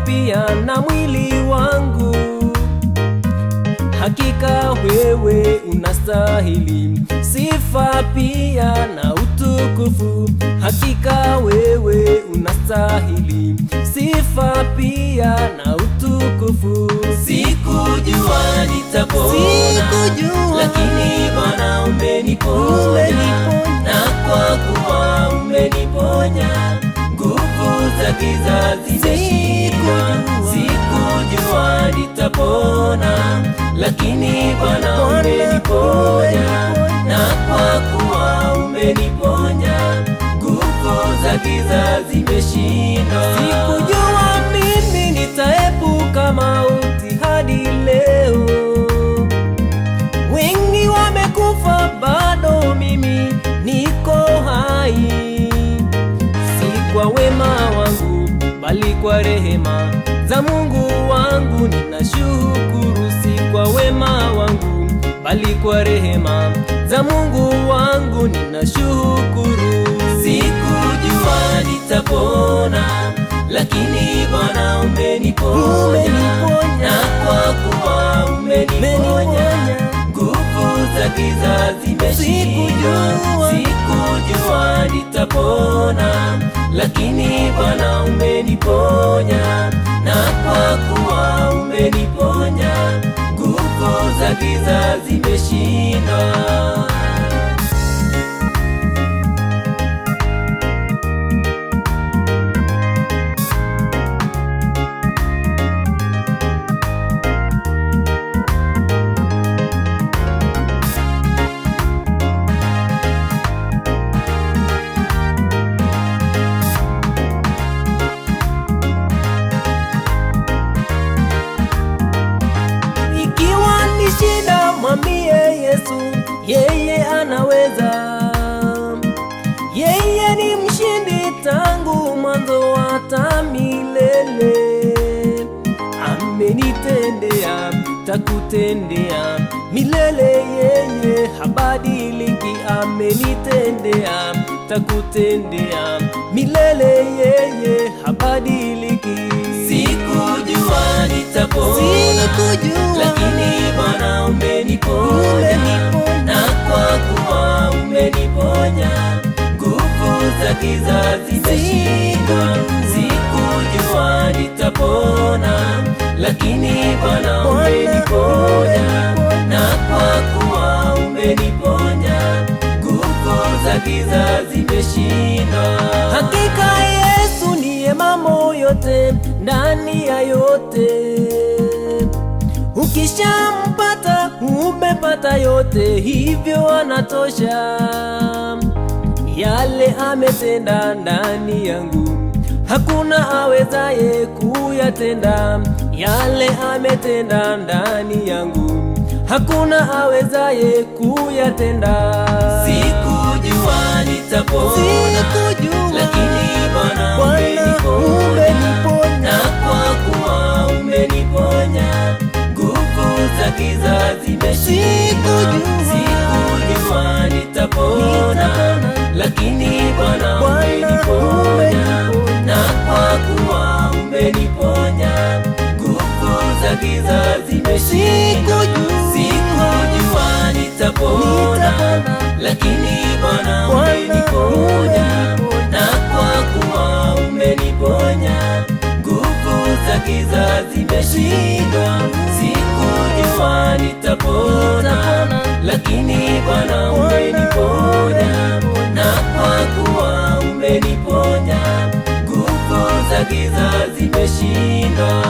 pia na mwili wangu. Hakika wewe unastahili sifa pia na utukufu. Hakika wewe unastahili sifa pia na utukufu. Sikujua nitapona, Sikujua, lakini Bwana umeniponya, Umeniponya. na kwa kuwa umeniponya, nguvu za giza zimeshindwa. Sikujua nitapona, lakini Bwana umeniponya, na kwa kuwa umeniponya, nguvu za giza zimeshindwa. Sikujua mimi nitaepuka mauti hadi leo. Wengi wamekufa bado mimi niko hai. Si kwa wema wangu bali kwa rehema za Mungu wangu ninashukuru. Si kwa wema wangu bali kwa rehema za Mungu wangu ninashukuru. Sikujua nitapona, lakini Bwana umeniponya, Umeniponya. na kwa kuwa umeniponya, nguvu za giza zimeshindwa. Sikujua. Sikujua nitapona, lakini Bwana umeniponya, na kwa kuwa umeniponya, nguvu za giza zimeshindwa. Ikiwa ni shida, mwambie Yesu, yeye anaweza. Yeye ni mshindi tangu mwanzo hata milele. Amenitendea, takutendea milele, yeye habadiliki. Amenitendea, takutendea milele, yeye habadiliki. Sikujua nitapona, Sikujua, lakini Bwana umeniponya, Umeniponya. na kwa kuwa umeniponya, nguvu za giza zimeshindwa. Sikujua nitapona, lakini Bwana umeniponya, na kwa kuwa umeniponya, nguvu za giza zimeshindwa. Hakika Yesu niye mambo yote ndani ya yote. Ukishampata umepata yote, hivyo anatosha. Yale ametenda ndani yangu hakuna awezaye kuyatenda. Yale ametenda ndani yangu hakuna awezaye kuyatenda. Sikujua nitapona, Sikujua, lakini Bwana Bwana umeniponya, umeniponya. na kwa kuwa umeniponya, nguvu za giza zimeshindwa. Sikujua, Sikujua nitapona, Nitapona. lakini Bwana Bwana umeniponya, umeniponya. na kwa kuwa umeniponya, nguvu za giza zimeshindwa. Sikujua, Sikujua nitapona, Nitapona. lakini Bwana Bwana umeniponya, umeniponya. na kwa kuwa umeniponya, nguvu za giza zimeshindwa. Sikujua nitapona, Nitapona. lakini Bwana Bwana umeniponya, umeniponya. na kwa kuwa umeniponya, nguvu za giza zimeshindwa.